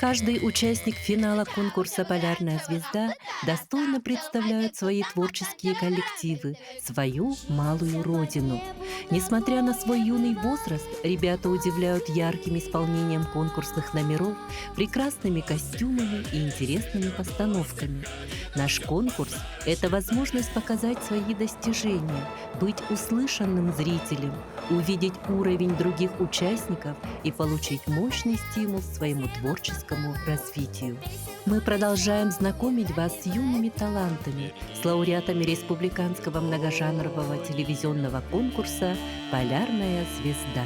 Каждый участник финала конкурса «Полярная звезда» достойно представляют свои творческие коллективы, свою малую родину. Несмотря на свой юный возраст, ребята удивляют ярким исполнением конкурсных номеров, прекрасными костюмами и интересными постановками. Наш конкурс – это возможность показать свои достижения, быть услышанным зрителем, увидеть уровень других участников и получить мощный стимул своему творческому развитию. Мы продолжаем знакомить вас с юными талантами, с лауреатами республиканского многожанрового телевизионного конкурса «Полярная звезда».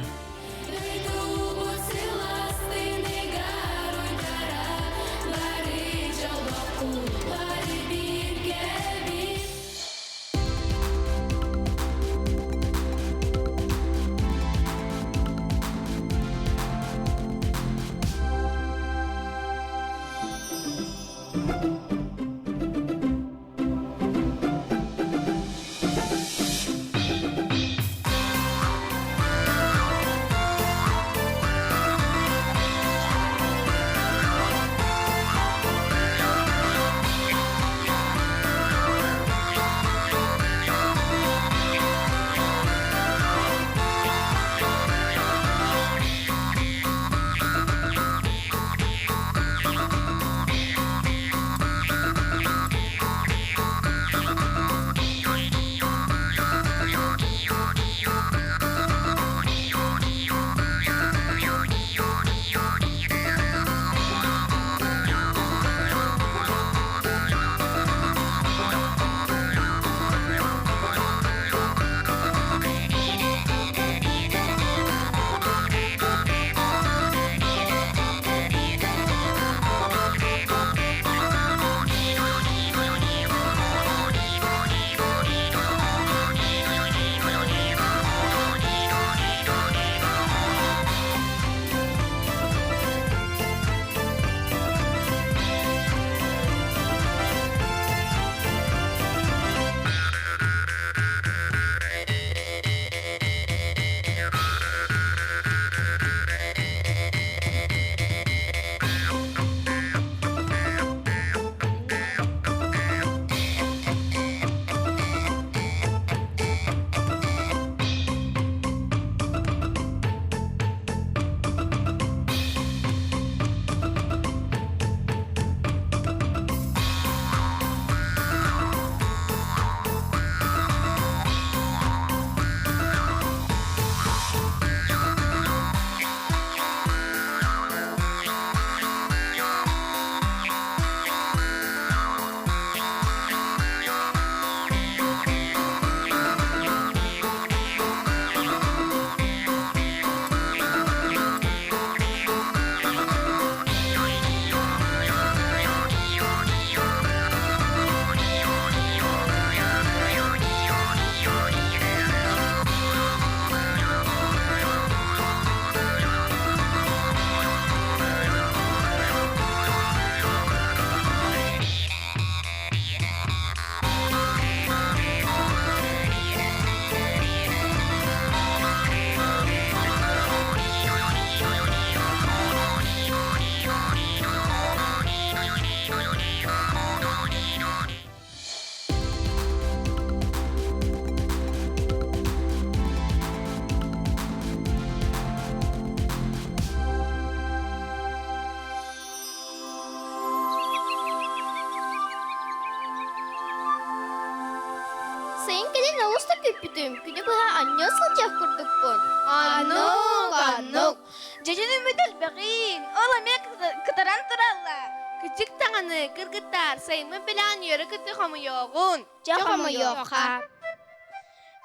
Сайын кэлин олус да күүппүтүм, күнү быһа анньа сылдьыах курдукпун. Аннук, аннук. Дьэдьэн үмүт элбэҕиин, ол эмиэ кытаран тураллар. Кычык даҕаны, кыргыттар, сайыммыт бэлэҕин үөрэ-көтө хомуйуоҕун. Чэ хомуйуохха.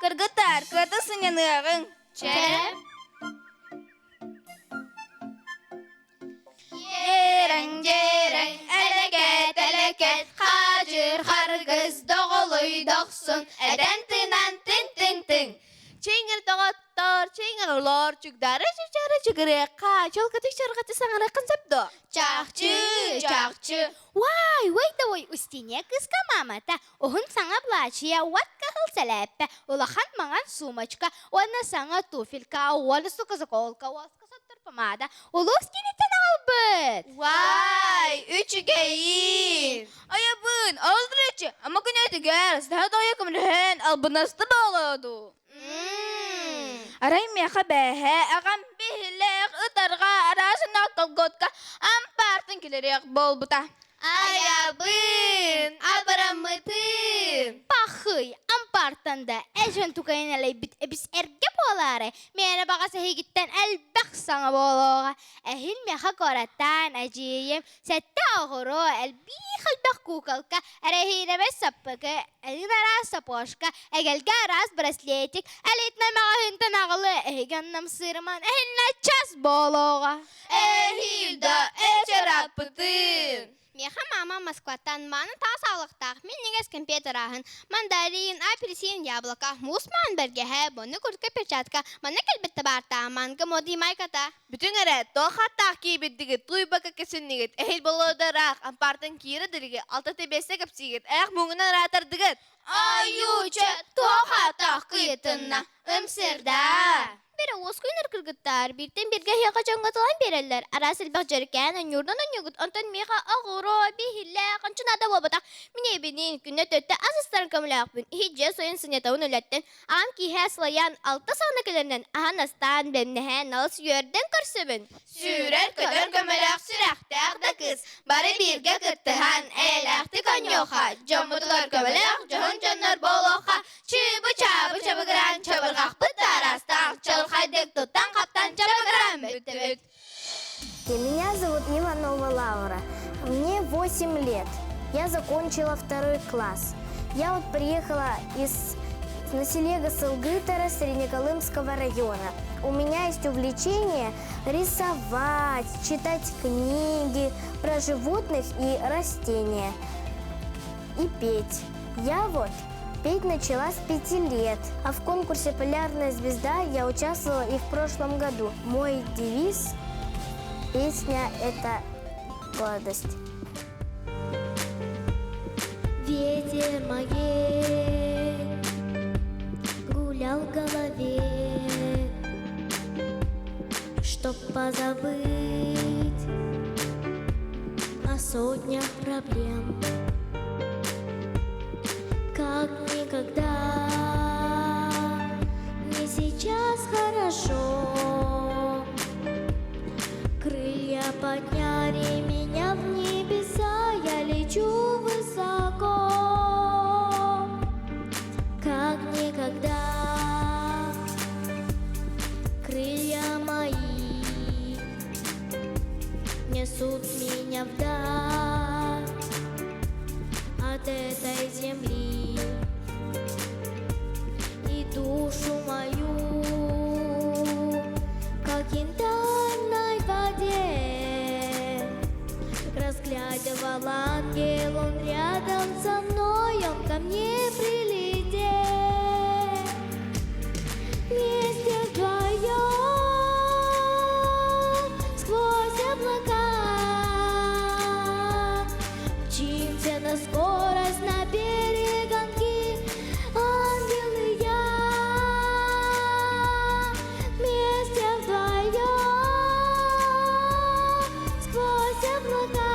Кыргыттар, кыата сынньаныаҕыҥ. Чэ. Дьиэрэҥ-дьиэрэҥ, элэкэт, элэкэт, хаадьыр харгыс доҕолуй дохсун, этэн тыынан тыҥ-тыҥ-тыҥ. Чиҥэр доҕоттор, чиҥэр олор, чугдары чучары чыгырыахха, чолкатык чорҕаты саҥарыаххын сөп дуо? Чахчы, чахчы. Уай, уай да ой, Устинья кыыска маамата уһун саҥа былаачыйа, уот кыһыл сэлээппэ, улахан маҥан сумочка уонна саҥа туфелька, уон сука заколка, уоска соттор помада улуус киниттэн аҕалбыт. ылбыт. Вай, үчүгэйин! Айабын, алдырычы, ама күнөтүгэр, саха тойо көмөлөһөн, албынасты буолуоду. Арай миэхэ бээһэ, аҕам биһилэх, ытарҕа, араасынах колготка ампаартан килэриэх буолбута. Айабын, абыраммытын. Пахый, ампаартан да эжен тукайын элэйбит эбис эргэ буолаары, миэнэ баҕас эһигиттэн элбэх саҥа буолуоҕа. Эһин миэхэ куораттаан эдьиийим сэттэ оҕуруо, элбиих элбэх куукалка, эрэһиинэбэс саппыкы, эҥин араас сапожка, эгэлгэ араас браслетик, элитнай маҕаһыынтан аҕылы эһиги аннамсыырыман эһиннэ час буолуоҕа. Эһиил да эчэраппытын. Миэхэ мама Москваттан мааны таас аалыктаах минньигэс кэмпиэт арааһын, мандарин, апельсин, яблоко, муус маан бэргэһэ, бонну куртка перчатка, манна кэлбит табаартаах манга моди майката. Бүтүн эрэ, туох хаттаах киирбитдигит, туйбака кэсиннигит, эһил болуодараах, ампаартан киирэ дилиги, алта тэбиэсэ кэпсиигит, ээх муҥунан ыраатардыгыт. Айуча, туох ааттаах кыйытынна, ымсырда. Бэрэ уоскуйнар кыргыттар, бииртэн бииргэ эһиэхэ дьоҥҥо талан биэрэллэр. Араас элбэх дьэрикээн онньуурдан онньугут, онтон миэхэ оҕуруо, биһилэх, ончу наада буолбатах. Мин эбинин, күннэ төттө ас астарын көмөлөөхпүн, иһит дьиэ сойун сынньатабын үлэттэн, аҕам киэһэ сылайан, алта саҕана кэлэринэн аһан астаан, бэмнэһэн, алыс үөрдэн көрсөбүн. Сүүрэр-көтөр көмөлөөх сүрэхтээх да кыыс, бары бииргэ кыттыһан, эйэлээхтик оонньуохха, дьоммутугар көмөлөөх дьоһун дьоннор буолуохха, чыыбы-чаабы чабыгыраан, чабырҕахпыт да араастаах, чалхайдык туттан-хаптан чабыгыраан бүттүбүт. Меня зовут Иванова Лаура. Мне 8 лет. Я закончила второй класс. Я вот приехала из на селе Гасылгытара Среднеколымского района. У меня есть увлечение рисовать, читать книги про животных и растения и петь. Я вот петь начала с 5 лет, а в конкурсе «Полярная звезда» я участвовала и в прошлом году. Мой девиз – песня – это гордость. Ветер моей гулял в голове, чтоб позабыть о сотнях проблем. Как никогда мне сейчас хорошо. Крылья подняли меня в небеса, я лечу высоко, как никогда. Крылья мои несут меня вдаль от этой земли и душу мою, как янтарной воде. Разглядывал ангел, он рядом со мной, он ко мне прилетел. Вместе вдвоем сквозь облака мчимся на скорость на перегонки, ангел и я. Вместе вдвоем сквозь облака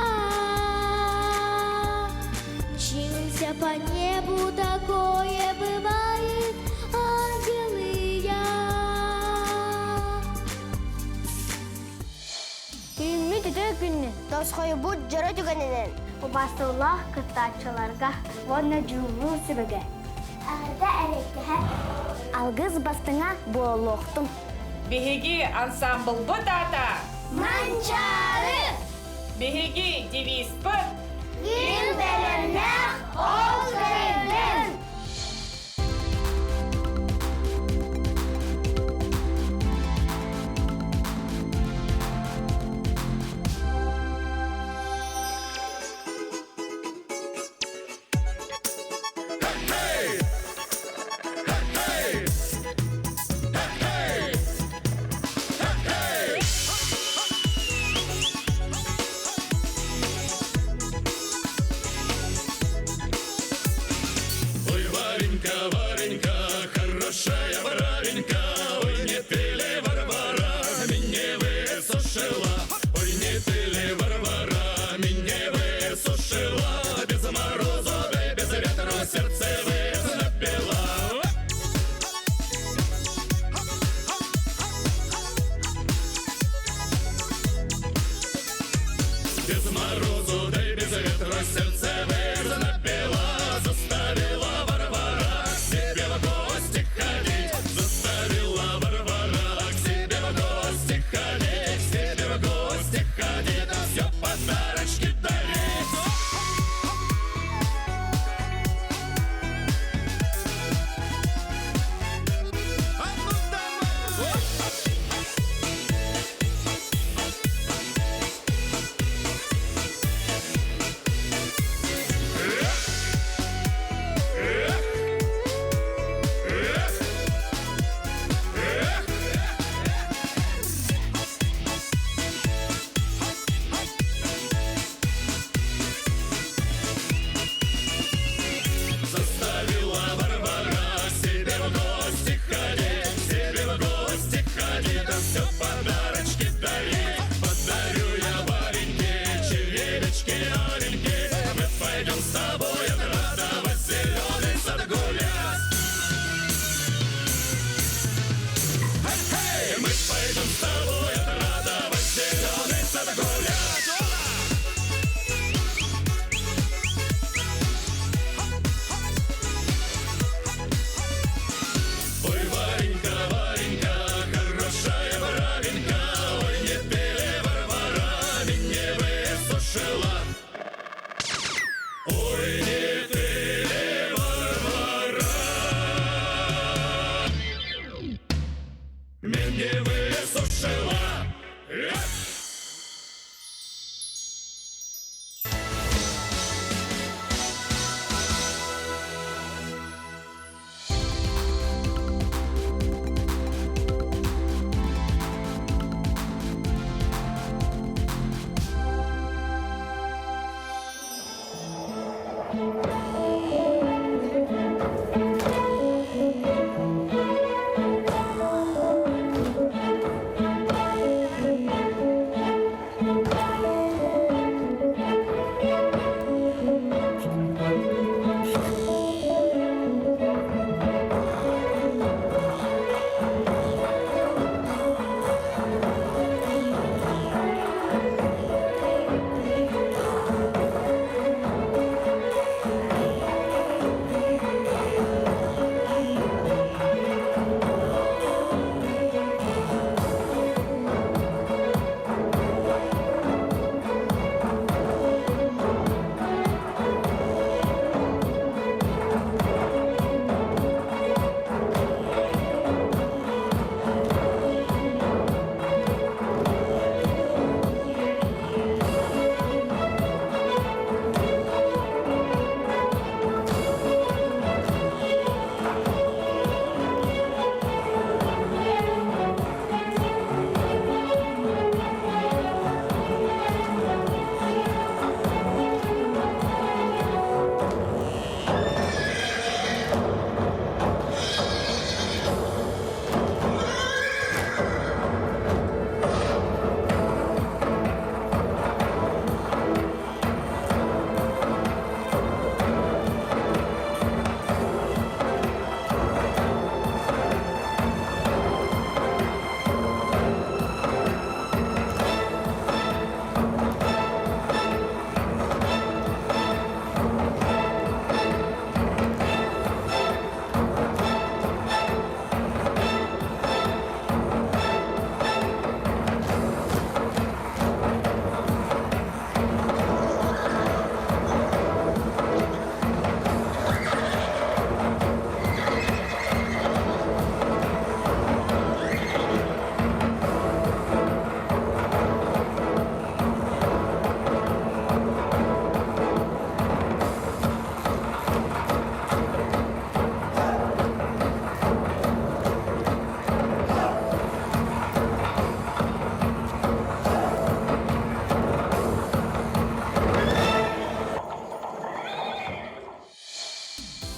мчимся по небу, такое бывает, ангел и я. Түүммүт үтүө күнү, тосхойбут дьоро түгэнинэн. Убаастабыллаах кыттааччыларга уонна дьүүллүүр сүбэгэ. Эҕэрдэ эриэккэһэ. Алгыс бастыҥа буолуохтун. Биһиги ансамблбыт аата. Манчаары! Биһиги девизпыт. Ким бэлэмнээх ол кыайдын! Ой, Варенька, Варенька, хорошая Варенька, ой, не ты ли, Варвара, меня высушила, ой, не ты. не высушила. Эх!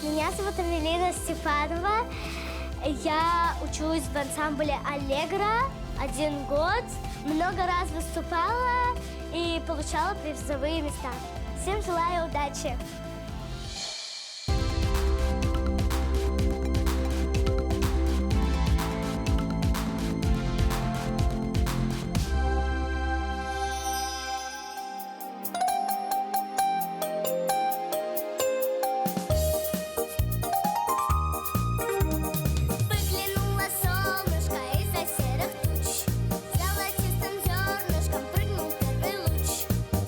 Меня зовут Эвелина Степанова. Я учусь в ансамбле «Аллегро» один год. Много раз выступала и получала призовые места. Всем желаю удачи! Выглянуло солнышко из-за серых туч. Золотистым зернышком прыгнул первый луч.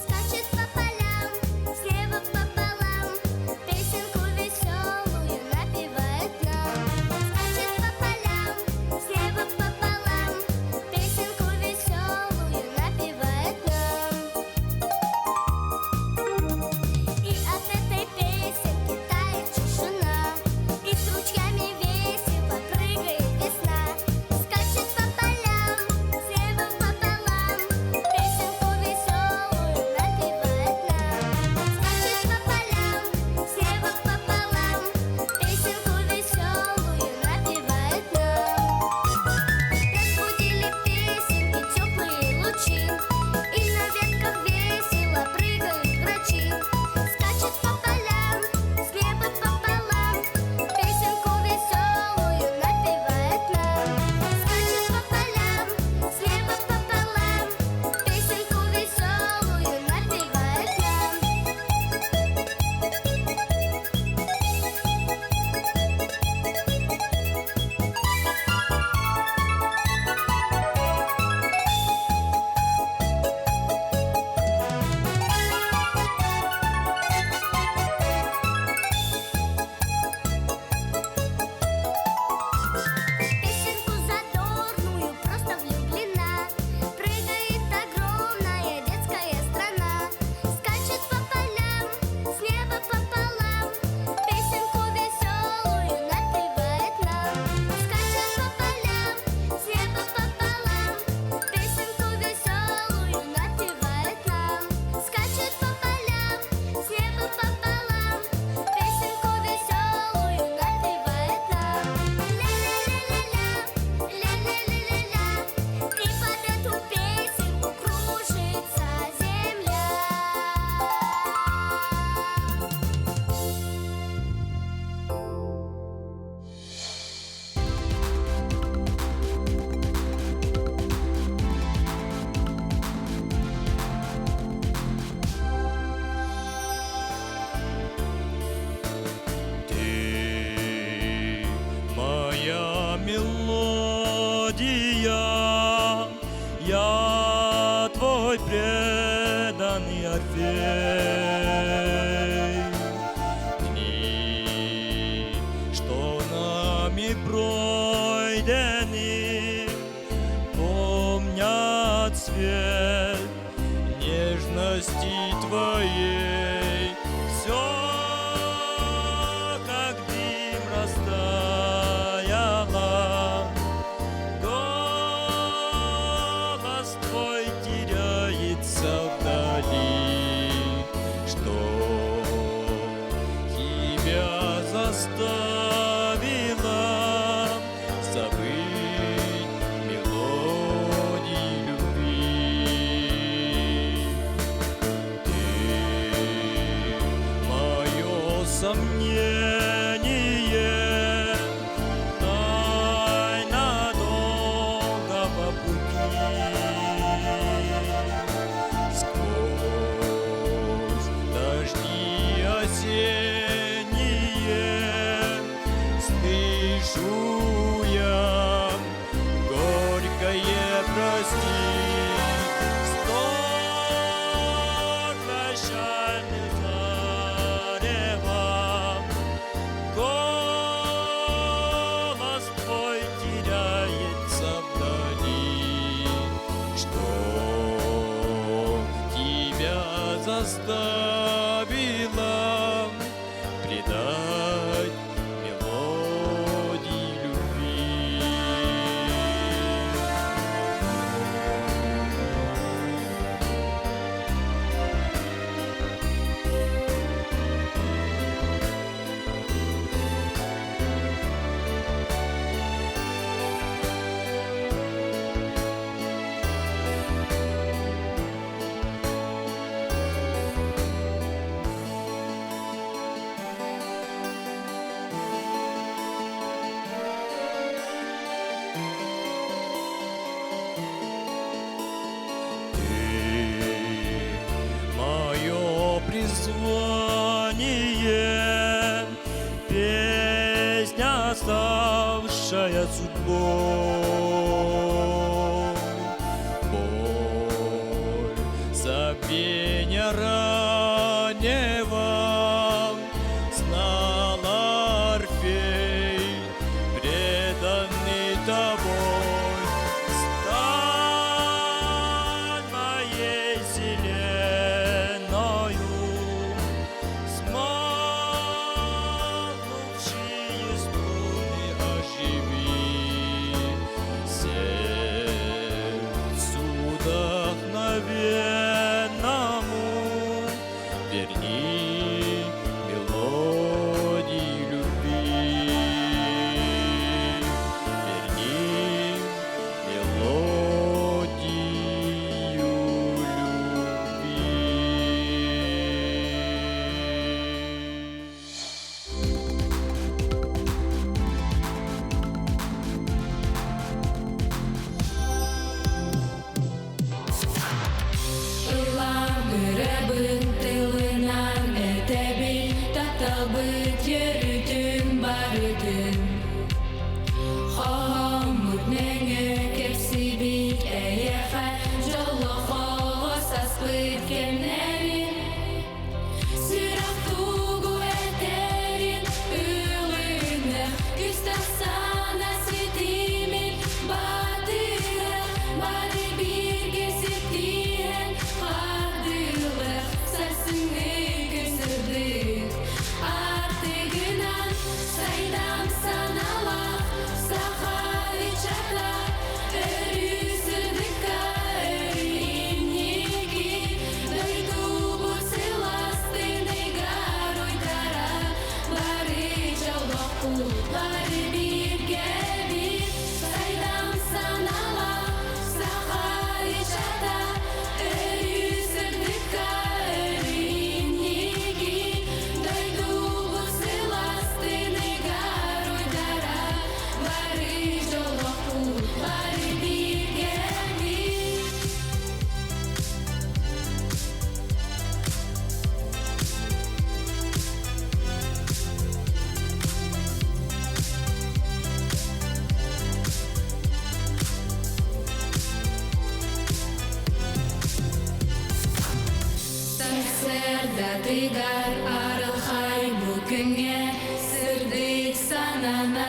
Скачет по полям, с неба пополам. мелодия, я твой преданный Орфей. Дни, что нами пройдены, помнят свет нежности твоей. Все, как дым растаяло, голос твой теряется вдали. Что тебя заставило забыть мелодии любви? Ты мое сомнение, тайна долгого пути. Сквозь дожди осенние слышу я горькое прости. Стор прощальных зарево, голос твой теряется вдали. Что тебя заставило предать мелодии любви? Ты мое призвание, песня, ставшая судьбой. Боль забвения раннего знал Орфей, преданный тобой. Стань моей вселенною, смолкнувшие струны оживи. Сердцу вдохновенному верни мелодии любви. Верни мелодию любви. Ыллаан ырыабын тылынан этэбин тапталбыт үөрүүтүн барытын Хоһооммут нөҥүө кэпсиибит эйиэхэ дьоллоох оҕо сааспыт кэмнэрин Сүрэх тугу этэрин ылыныах күүстээх санаа ситимин батыһыах бары бииргэ ситиһэн хардыылыах сарсыҥҥы күн сырдык аартыгынан. тыгар арылхай бу күҥҥэ сырдык сананан.